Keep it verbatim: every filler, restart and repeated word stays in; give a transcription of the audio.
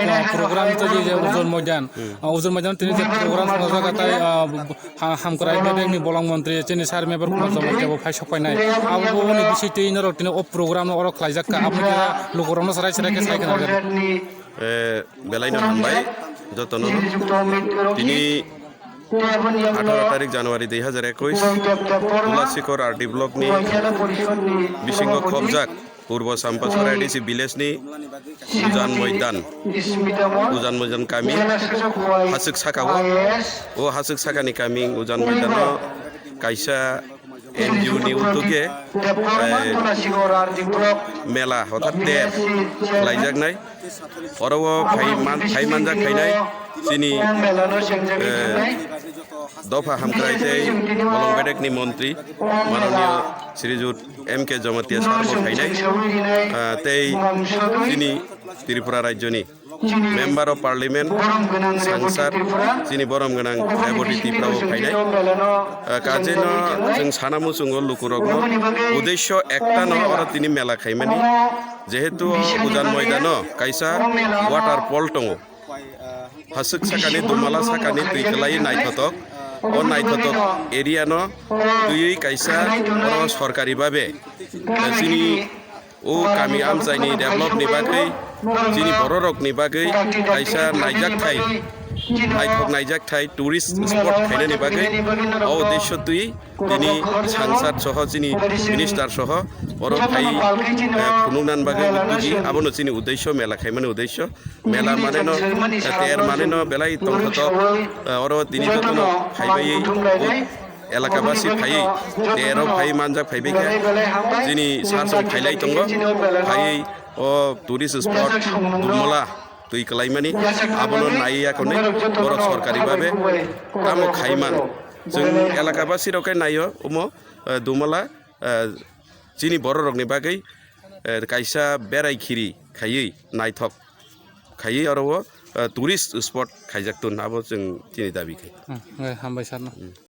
ah, program tei je, je Ujon Moidan. Hmm. Ah, Ujon Moidan tini je program khwnajak tai, ah, ha-, Hamkrai Bedekni Bolong Montri chini sir member Kumar Jamatia bo phai sok painai. Abo bo boni bisi tei norok tini o program no oro khlaijak kha. Aboni kisa lukurokno serai serai khe sai khna rwdi. Eh, belaino hambai jotono. Tini atharo tarik January dui hazar ekwis, Tulasikor R D block ni bisingo khobjak Purbo Sampasora A D C village ni Ujan Moidan, Ujan Moidan kami haswk saka o, o haswk sakani kami Ujan Moidan o kaisa N G O ni utuge, eh, mela orthat ter khlaijaknai. Oro o phai man-, phai manjak phainai chini, eh, dopha hamkrai tei bolong bedekni montri manoniyo Srijut M K Jamatia sir bo phainai, ah, tei chini Tripura rajyoni Member of Parliament, sangsad, chini borom gwnang Reboti Tipra bo phainai. Ah, kajeno chwng sana muchungo lukurokno uddesho ektano oro tini mela khaimani, jehetu o Ujan Moidano kaisa waterfall tongo. Haswk sakani, Dumala sakani twi kwlai naithotok. O naithotok area no twiwi kaisa oro sorkari babe, eh, chini o kami amchaini develop ni bagwi, chini borok rok ni bagwi kaisa naijak thai, naithok naijak thai tourist spot khainani bagwi o uddesho twi tini sangsad soho chini minister soho oro phai, eh, phunuknani bagwi uddigi. Abono chini uddesho, mela khaimani uddesho. Mela mane no, eh, ter mane no belai tongthotok, eh, oro tini jotono phaibai elakabasi phaiwi, tero phai manjak phaibai khe, chini sar song phailai tongo, phaiwi o tourist spot Dumala twi kwlaimani, abono naiwi yakhornwi borok sorkari babe tamo khaiman. Chwng elakabasi rok khe naio omo, eh, Dumala, eh, chini borok rokni bagwi, eh, kaisa berai khiri khaiwi naithok khaiwi oro o, eh, tourist spot khaijak tun, abo chwng chini dabi khai. Hmm, eh, hambai sir no. Hmm.